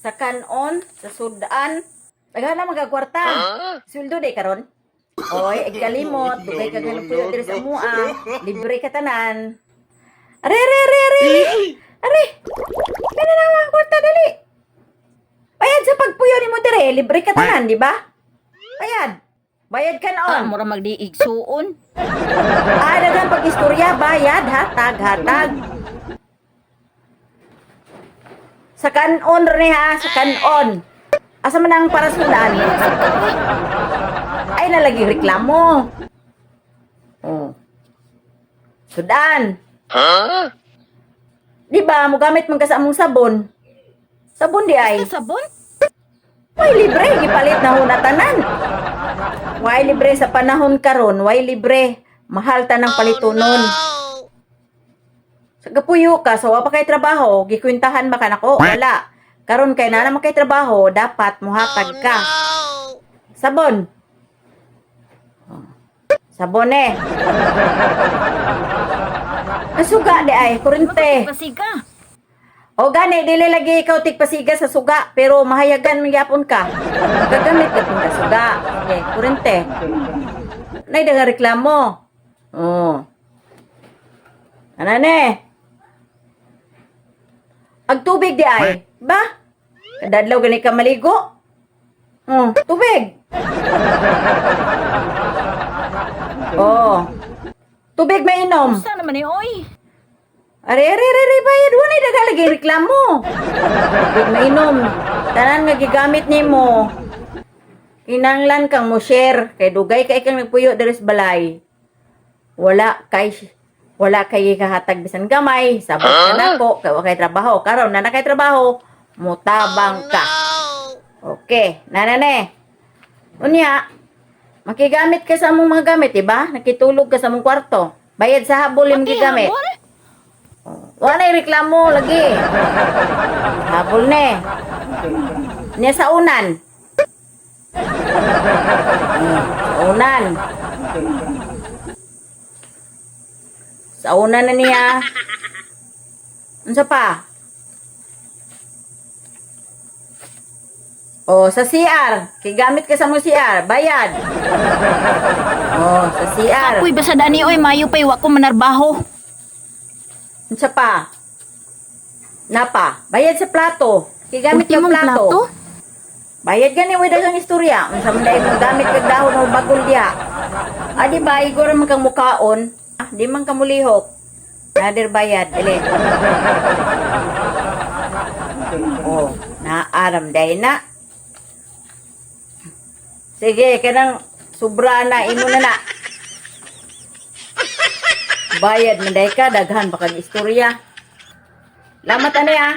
Sa kanon, sa sudan. Daghan na magkagkwarta. Sweldo day karon. Oy, ikalimot, dugay ka ganang puyo diri sa amua. Libre ka tanan. Are, are, are, are, are. Are. Kana na ang kwarta dali. Bayad sa pagpuyo nimo dire, libre ka tanan, di ba? Bayad. Bayad ka Ah, noon. mura magdiigsuon. Ah, daghan pag-istorya, bayad, hatag, hatag. Sa kanon rin ha, sa kanon. Asa man ang para sudan? Ay, nalagi reklamo. Oh. Sudan. Di ba, mugamit man ka sa among sabon. Sabon di ay. Basta sabon? Way libre, gipalit na huna tanan. Way libre sa panahon karon, way libre. Mahal tanang palitunon. Sa gapuyo ka, sa wa pa kay trabaho, gikwintahan ba ka nako? Wala. Karon kay na naman kay trabaho, dapat muhatag ka. Sabon. Oh. Sabon eh. Ang suga di ay, kurente. Pasiga. O gani, dili lagi ikaw tigpasiga sa suga, pero mahayagan mo yapon ka. Gagamit ka pong suga. Okay, kurente. Nay daga reklamo. Oh. Ano ne? Ag tubig di ay. Ba? Kadadlaw gani ka maligo. Oh, tubig. Oh. Tubig mainom. Sa naman ni oy? Are, are, are, are, bayad. Wala na lagi reklamo. Tubig mainom. Tanan nga gigamit nimo. Kinanglan kang mo share kay dugay kay kang nagpuyo diri sa balay. Wala kay kahatag bisan gamay, sabot ka nako kay wa kay trabaho. Karon na na kay trabaho, mutabang ka. Okay, nanane. Unya, makigamit ka sa among mga gamit, diba? Nakitulog ka sa among kwarto. Bayad sa habol yung Pati gigamit. habol? Wala na reklamo lagi. Habol ne. Niya sa unan. Sa unan. Sa unan na niya. Unsa pa? Oh, sa CR. Kigamit ka sa mong CR. Bayad. Oh, sa CR. Uy, basta dani oy, mayo pay wa ko manarbaho. Unsa pa? Napa. Bayad sa plato. Kigamit ka Ultimong plato. Bayad gani way daghang istorya. Unsa man dai kung gamit kag dahon o bagol diha. Ah, di ba igor man kang mukaon? Ah, di man ka mulihok. Nadir bayad dili. Oh, naaram day na. Sige, kanang sobra na imo na na. Bayad man day ka daghan pa kag istorya. Lamat ani ah.